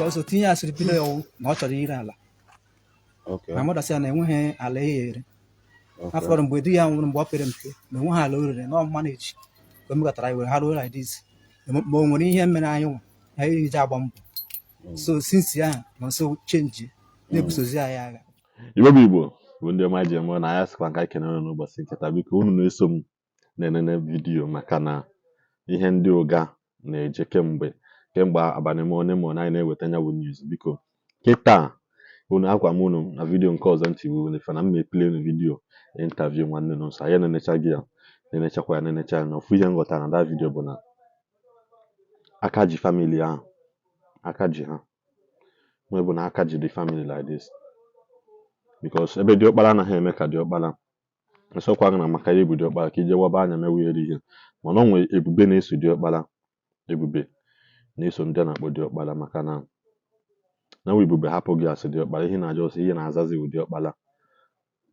Because otu ihe a siri bido ya wụ na ọ chọrọ ire ala. My mother sị ya na enweghị ala ya ere. After all, mgbe di ya nwụrụ mgbe ọ pere mpe, na enweghị ala o rere, na ọ manage ka o mekọtara anyị were ha ruo like this. Ma o nwere ihe mere anyị nwa anyị ji agba mbọ. So since ya Nonso change na-ebusozi anyị agha. Igbo bụ Igbo bụ ndị ọma ji eme na ya sịkwa ka anyị kenere n'ụbọchị nke taa. Biko unu na-eso m na-enene video maka na ihe ndị ụga na-eje kemgbe kemgbe abalị ma one ma one anyị na-eweta ya bụ news. Biko kịta unu agwa m unu na video nke ọzọ ntị bụ ife na m e-play unu video interview nwanne Nonso. Anyị na-enecha gị ya, na-enechakwa ya, na-enecha ya, na ofu ihe m ghọtara na that video bụ na aka ji family ahụ, aka ji ha nwee bụ na aka ji the family like this, because ebe diọkpara anaghị eme ka diọkpara nsọkwa gị na maka ya ebu diọkpara ka ije waba anya mewe eri ihe, mana o nwere ebube na-eso diọkpara, ebube na-eso ndị a na-akpọ diọkpara, maka na na nwe ebube hapụ gị asị diọkpara ihe na-aja ọsọ ihe na-azazi bụ diọkpara.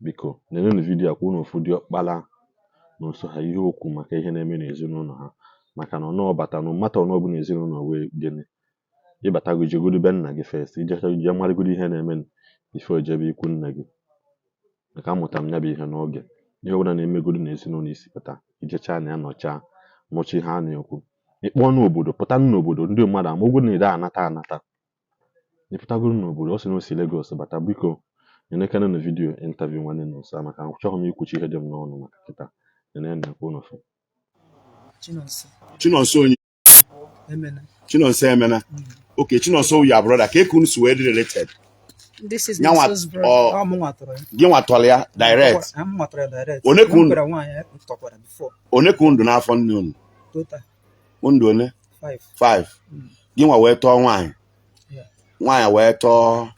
Biko nenenu video a kwa unu ofu diọkpara Nonso ha ihe okwu maka ihe na-eme n'ezinụlọ ha, maka na ọ bata na mmata ọnụ ọbụla ezinụlọ wee gịnị ịbatago jegodu be nna gị first, ijecha je marịgodo ihe na-eme before ejebe ikwu nne gị, maka amụtara m ya bụ ihe n'oge. Ihe ọbụla na-emegodu n'ezinụlọ isi pụta ijechaa na ya nọchaa nụcha ihe a na-ekwu, ịkpọọ n'obodo pụta n'obodo ndị mmadụ ama na ide anata anata ịpụtagoro n'obodo. Ọ sị na o si Lagos bata. Biko nenekene na video interview nwanne Nonso, maka achọghị m ikwuchi ihe dị m n'ọnụ maka kịta. Nenene ka unu fụ. Chinonso. Chinonso onye? Emena. Chinonso Emena. Okay, Chinonso your brother, ka eke unu si wee dị related? This is Nyanwa Nonso's brother. ọ Ọ mụ nwatọrọ ya. Gị nwatọrọ ya direct? M nwatọrọ ya direct. One ka M unu kwere nwaanyị m tọkwara before. One ka unu dị n'afọ nne unu? Total Unu dị one? Five. Five. Gị nwa wee tọọ nwaanyị? Yeah. Nwaanyị wee tọọ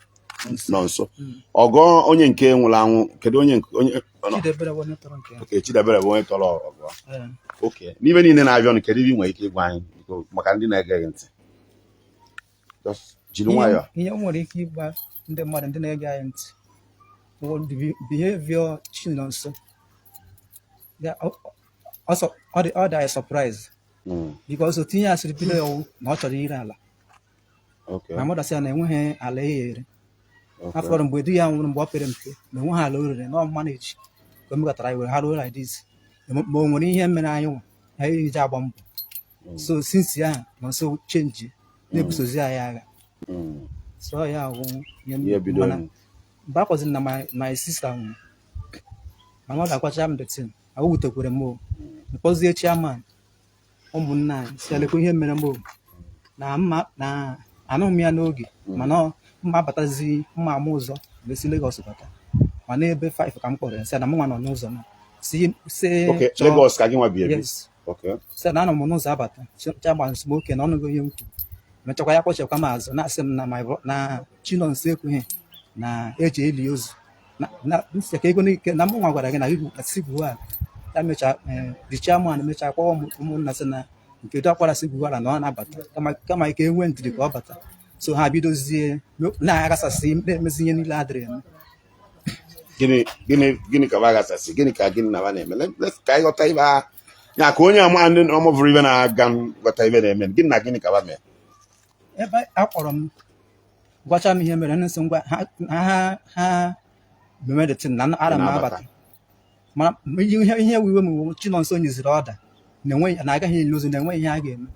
Nonso. Ọgọ onye nke nwụrụ anwụ, kedu onye nke onye? Chidebere bụ onye tọrọ nke ya. Okay, Chidebere bụ onye tọrọ ọgọ. Eh. Okay, n'ime niile na-abịa ọnụ, kedu ihe ị nwere ike ịgwa anyị, biko, maka ndị na-ege gị ntị? Just jiri ihe nwayọọ. Ihe m nwere ike ịgwa ndị mmadụ, ndị na-ege anyị ntị, bụ the behavior Chinonso. Ya, ọ dị anyị surprise because otu ihe a siri bido ya wụ na ọ chọrọ ire ala. My mother sị ya na enweghị ala ya ere. After all, mgbe di ya nwụrụ mgbe ọ pere mpe, na enweghị ala o rere, na ọ manage ka o mekọtara anyị were ha ruo like this. Ma o nwere ihe mere anyị nwa anyị ji agba mbọ. So since ya Nonso change na-ebusozi anyị agha. So ya wụ ihe ihe bido. Mana mgbe a kwaziri na my sister nwụrụ, my mother akwacha m the thing, o wutekwere m. O mkpọzie chairman ụmụnna anyị si lekwa ihe mere m o na mma na anụghị m ya n'oge, mana mma abatazi mma ama ụzọ mgbe si Lagos bata, ma n'ebe 5 ka m kpọrọ ya, sị na mụnwa nọ n'ụzọ na si si Lagos ka gị nwa bi ebi? Yes. Sị na anọ m n'ụzọ abata. Chairman sị m oke na ọnụgo ihe m kwuru. Mechakwa ya kpọchakwa m azụ na-asị m na na Chinonso ekwughị na eji eli ozu na nsị ka ego n'ike na mụnwa gwara gị na gị si gwuo ala ya. Mechaa, the chairman mechaa kpọọ ụmụnna sị na nke diọkpara si gwuo ala na ọ na-abata, kama ike enwe ndidi ka ọ bata. So ha bidozie na-aghasasị, na-emezi ihe niile adịrị eme. Gịnị ka ba gasasị? Gịnị ka gịnị na ba na-eme? Ka anyị ghọta ibe ha ya, ka onye ama ndị ọmụvụrụ ibe na-aga ghọta ibe na-eme. Gịnị na gịnị ka ba mee? Ebe a kpọrọ m gwacha m ihe mere, nsị ngwa ha ha meme the thing na ara m na-abata. Abata mana ihe iwe m wụ Chinonso nyeziri ọda na enweghị na agaghị eli ozu, na enweghị ihe a ga-eme.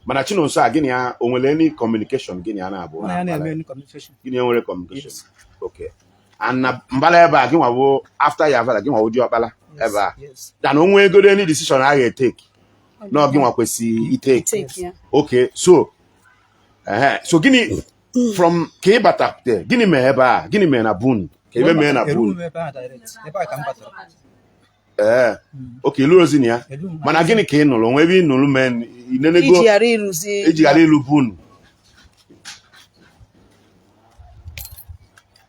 Mana Chinonso a, gịnị ya o nwere any communication gịnị ya na-abụ? Mụ na ya na-eme any communication. Gịnị ya nwere communication? Yes. Okay, and na mbala ebe a, gị nwa bụ after ya father, gị nwa bụ diọkpala ebe a? Yes. Na onwe ego any decision a ga-etake na ọ gị nwa kwesịrị itake? Take, yeah. Okay, so ehe, so gịnị from ka ị bata gịnị mee ebe a? Gịnị mee na bun ka ebe mee na Erughị bun? m ebe a direct, ebe a ka m batara. Ee, okay, ilu ozi na ya. Erughị m. Mana gịnị ka ị nụrụ onwe ebe ị nụrụ mee inenego? Iji ghara ịrụzi. Iji ghara ịlụ bun.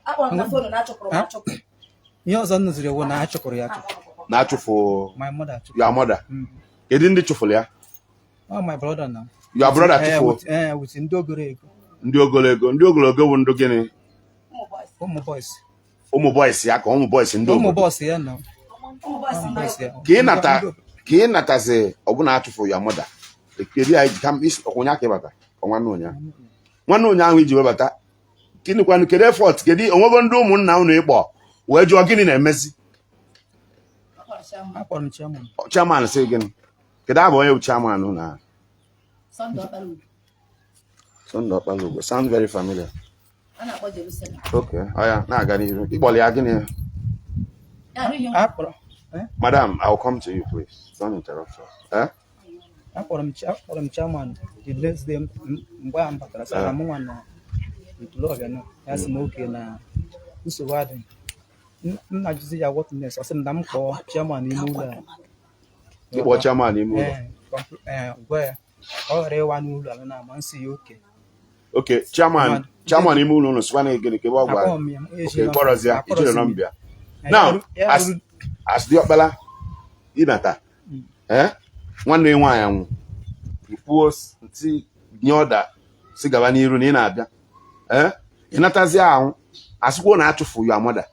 Akpọrọ m na phone na achụpụrụ m achụpụ. Ihe ọzọ m nụziri wụ na a chụpụrụ ya achụpụ. Na-achụfụ? My mother chụpụrụ. Your mother? Kedu ndị chụfụrụ ya? Oh, my brother na. Your brother? Eh, Chụfụ? with ndị ogoro ego. Ndị ogologo, ndị ogologo bụ ndị gịnị? Ụmụ boys. Ụmụ boys. Ụmụ boys ya ka ụmụ boys ndị ụmụ obodo? boys ya na. Ụmụ boys. Ụmụ boys ya. Ka ị nata, ka ị natazi ọbụna achụfụ your mother, kedu ya ka ọkwụnya ka ị bata ọnwa na ụnya? Nwanne ụnyaahụ iji webata gịnịkwanụ? Kedu effort, kedu onwego ndị ụmụnna unu ịkpọ wee jụọ gịnị na-emezi? Akpọrọ m chairman. Chairman sị gịnị? Kedu abụ onye bụ chairman unu ahụ? Sunday Ọkpara Ugo. Sunday Ọkpara Ugo sound very familiar. A na-akpọ Jerusalem. Okay, ọ ya na-aga n'iru, ịkpọrọ ya gịnị? Ya arụ ihe. Akpọrọ, eh? Madam, I will come to you, please. Don't interrupt us, eh? Akpọrọ m chairman the next day mgbe a m batara, sị na mụnwa na Ekwulọbịa nọ ya, sị m oke na nsogbu adịghị. M na-ajụzi ya what next, ọ sị m na m kpọọ chairman n'ime ụlọ a. Ịkpọ chairman n'ime ụlọ? Ee, gwa ya ka ọ ghara ịwa n'ụlọ ala na ama nsị ya oke. Okay, chairman. Mmadụ. Chairman n'ime ụlọ ụlọ sịkwa na gịnị ka ebe ọ gwara? Akpọghị m ya. Okay, kpọrọzi ya, ijiri nọmba ya. Now, Ya as diọkpala ịnata, eh, nwanne ya nwaanyị anwụ, ikwuo ntị nye ọda si gaba n'iru na ị na-abịa, eh, ịnatazi ahụ, asịkwuo na achụfụ ya mother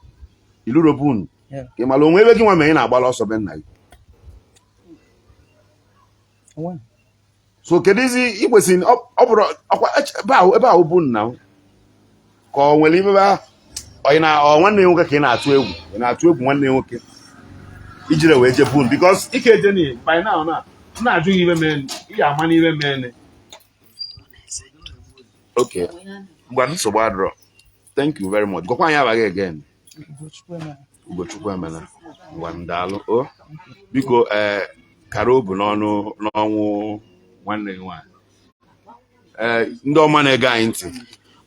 ilurobu unu. Ka ị mara onwe ebe gị nwa mere ị na-agbala ọsọ be nna gị. Onwe. So kedụzi ị kwesịrị ọ bụrụ ọkwa ebe ahụ bụ nna m ka ọ nwere ibe ọ ị na ọ nwanne ya nwoke ka ị na-atụ egwu, ị na-atụ egwu nwanne ya nwoke ijire wee je bun, because ike eje ni by now na m na-ajụ gị ibe mee, ị ga-ama n'ibe mee. Okay, ngwa, nsogbu adịrọ. Thank you very much. Gwakwa anyị abaghị again. Ugochukwu emela. Ugochukwu emela. Ngwa, ndaalụ o. Biko, ee, kara obu n'ọnụ n'ọnwụ nwanne gị nwaanyị. Ee, ndị ọma na-ege anyị ntị,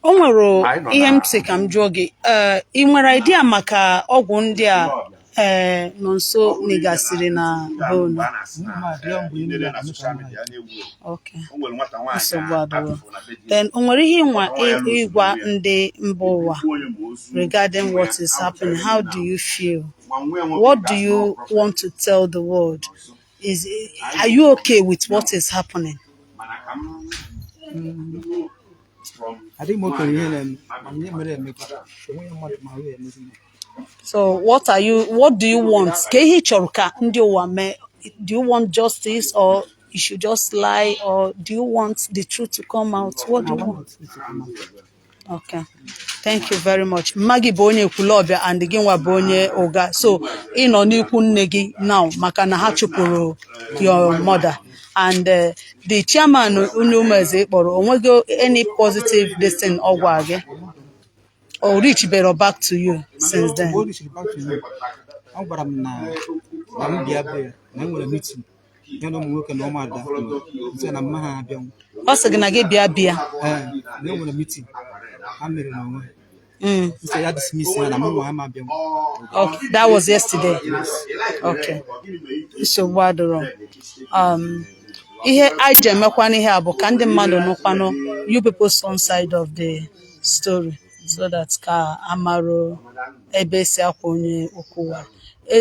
O nwere anyị nọ ihe m na sị ka m jụọ gị. Ee, ị nwere idea maka ọgwụ ndị a, ee, nọ nso nịgasịrị na be unu? Okay, nsogbu adịrọ. Then o nwere ihe ịnwa ịgwa ndị mba ụwa regarding what is happening? How do you feel? What do you want to tell the world? Is are you okay with what is happening? Adịghị m okenye ihe na-eme, mana ihe mere eme ka onweghị mmadụ ma ahụ ya emezi m. So what do you want? Ka ihe ị chọrọ ka ndị ụwa mee? Do you want justice, or you should just lie, or do you want the truth to come out? What do I you want want? the truth to come out. Okay. Thank you very much. Mma gị bụ onye Ekwulọbịa and gị nwa bụ onye Ụga. So ị nọ n'ikwu nne gị now maka na ha chụpụrụ your mother. And the chairman unu ụmụeze kpọrọ, o nweghị any positive this thing ọ gwa gị? Or reach better back to you since then? Mgbe o reachiri back to me, ọ gwara m na m bịa be ya, na e nwere meeting ya na ụmụ nwoke na ụmụada nwere. Nsị na mma ha abịanwụ. Ọ sị gị na gị bịa bịa. Ee, na e nwere meeting ha mere n'onwe ha. Nsị ya dismiss ya na mụ nwa ha ma abịanwụ. Okay, that was yesterday. Okay. Nsogbu adịrọ. Ihe anyị ji emekwa n'ihe a bụ ka ndị mmadụ nụkwanụ you people's own side of the story so that ka amarụ ebe esi akwa onye okwu wara.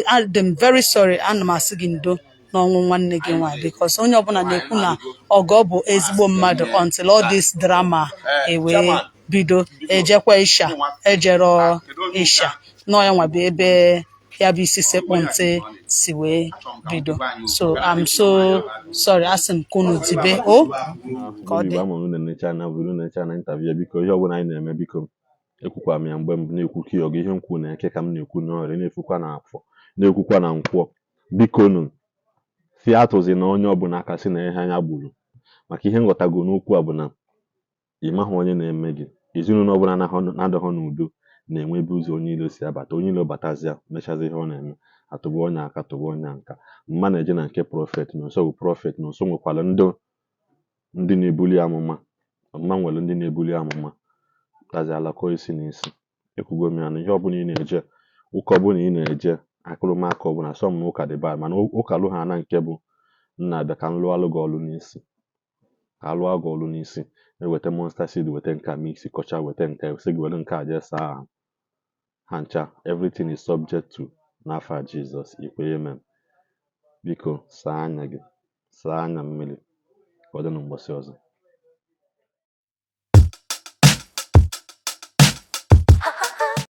Adị m very sorry, ana m asị gị ndo n'ọnwụ nwanne gị nwaanyị, because onye ọbụla na-ekwu na ọgọ bụ ezigbo mmadụ until all this drama ewee bido. Ejekwa ịsha ejero ịsha nọ ya nwa bụ ebe ya bụ isi sekpụ ntị si wee bido. So I'm so sorry. Asị m ka unu dibe o ka ọ Ndị dị. Igbo, ama m unu na-enecha na unu na-enecha na interview. Biko, ihe ọbụla anyị na-eme, biko, ekwukwa m ya mgbe mbụ na-ekwu ka ọgụ ihe m kwuru na eke ka m na-ekwu n'ọrịa, na-ekwukwa na afọ, na-ekwukwa na nkwọ. Biko nụ, si atụzi na onye ọbụla aka sị na ihe anya gburu, maka ihe nghọtago n'okwu a bụ na ị maghị onye na-eme gị. Ezinụlọ ọbụla na-adọghọ n'udo na-enwe ebe ụzọ onye ilo si abata. Onye ilo batazịa, mechazi ihe ọ na-eme, atụba onye aka, tụba onye nka. Mma na-eje na nke prophet na nso bụ prophet na nso nwekwara ndị na-ebuli amụma. Mma nwere ndị na-ebuli amụma tazi alakọ isi na isi. Ekwugo m ya na ihe ọbụla ị na-eje, ụka ọbụla ị na-eje, akụrụmaka ọbụla sọ m na ụka dị bad, mana ụka lụ ha na nke bụ nna abịa ka m lụọ alụ gị ọlụ n'isi, ka alụọ gị ọlụ n'isi, eweta mustard seed, weta nke a, mix kọcha, weta nke a, sị gị were nke a jee saa ahụ ha ncha. Everything is subject to n'afa Jizọs. Ikwe amen. Biko, saa anya gị, saa anya mmiri. Ka ọ dị na mgbọsị ọzọ.